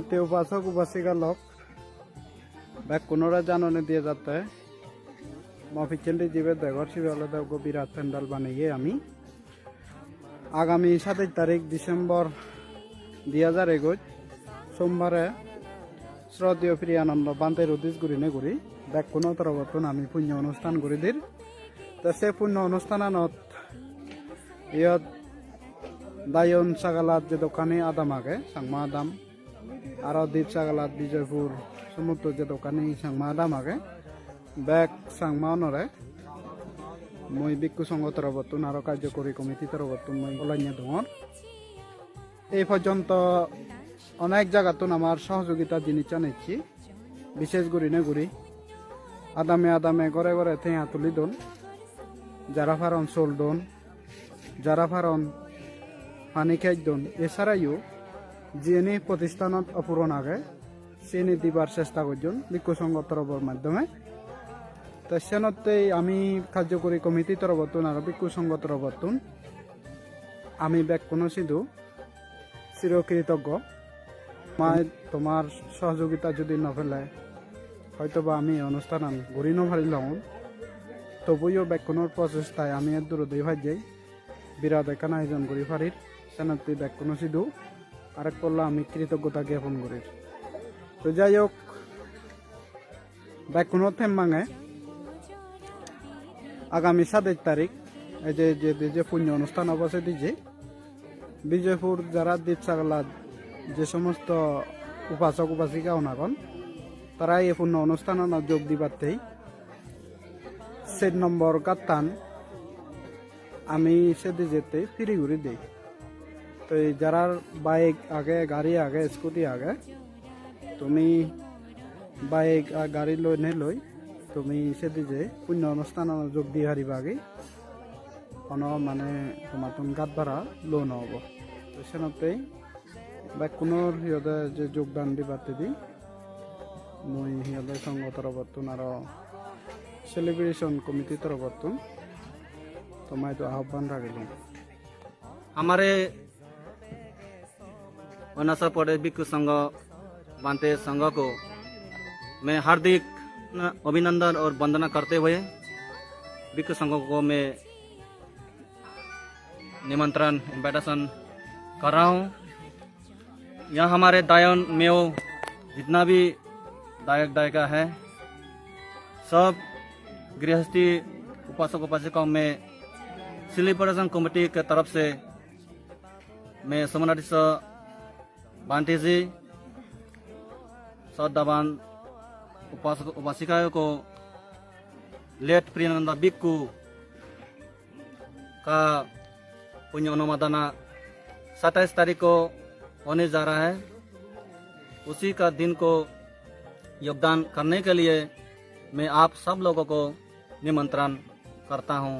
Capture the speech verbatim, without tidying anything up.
Te upasok upasika lok, bekkunore janoni diye jatte mo picchendi jibe degor sibe olode ekko birat pandal baneye ami. Agami satais tarik December dui hajar ekuj sombare Sroddheyo Priyanando Bhanter uddis gurine guri bekkuno torobottun ami punyo onusthan guri dir. Te se punyo onusthananot iyot Dayon Sagalat jedokkani adam age, Changma adam, aro Dip Sagalat, Bijoypur, somotto jedokkani Changma adam age, bek Changma onore mui Bhikkhu Songho torobottun aro Karjokori Committee torobottun mui olanye dongor. Ei porjonto onek jagattun amar sohojogita jinissan ecche, bishesh gurine guri adame adame ghore ghore tenga tuli don, jara paron sol don, jara paron pani kej don. Esarayo jiyeni protisthanot opuron age, siyeni dibar chesta gojjon Bhikkhu Songho torobor maddhome. Te senottei ami Karjokori Committee torobottun aro Bhikkhu Songho torobottun ami bekkuno sidu chirokritoggo. Mai tomar sohojogita jodi no pele, hoytoba ami ei onusthanan guri no parilong. Tobuyo bekkunor prochestai ami eddur udi pajjei birat ekkan ayojon guri parir. Senottei bekkuno sidu arek polla ami kritoggota gyapon gurir. To jai hok, bekkuno temmange agami satais tarik, ei je, je, je punyo onusthan obo sedi je Bijoypur jara Dip Sagalat je somosto upasok upasika un agon, tara ei punyo onusthananot jog dibattei set nombor gattan ami sedi jettei free guri dei. To jarar bike age, gari age, scooty age, tumi bike ar gari loi ne loi tumi sedi je punyo onusthananot jog di paribagi. Hono mane tomattun gat bhara lo no obo. To senottei bekkunor hi hoide je jogdan dibattedi mui hi hoide songho torobottun aro celebration committee torobottun tomaidu ahobban ragilung. हमारे अरुणाचल प्रदेश भिक्षु संघ भांते संघ को मैं हार्दिक अभिनंदन और वंदना करते हुए भिक्षु संघ को मैं निमंत्रण, इनविटेशन कर रहा हूँ। यहाँ हमारे दायन मेयो जितना भी दायक दायिका है, सब गृहस्थी उपासक उपासिकाओं में सेलिब्रेशन कमेटी के तरफ से मैं समन्वित भांते जी, श्रद्धावान उपासक उपासिकाओं को लेट प्रियानंदा भिक्षु का पुण्य अनुमोदना सत्ताईस तारीख को होने जा रहा है। उसी का दिन को योगदान करने के लिए मैं आप सब लोगों को निमंत्रण करता हूँ।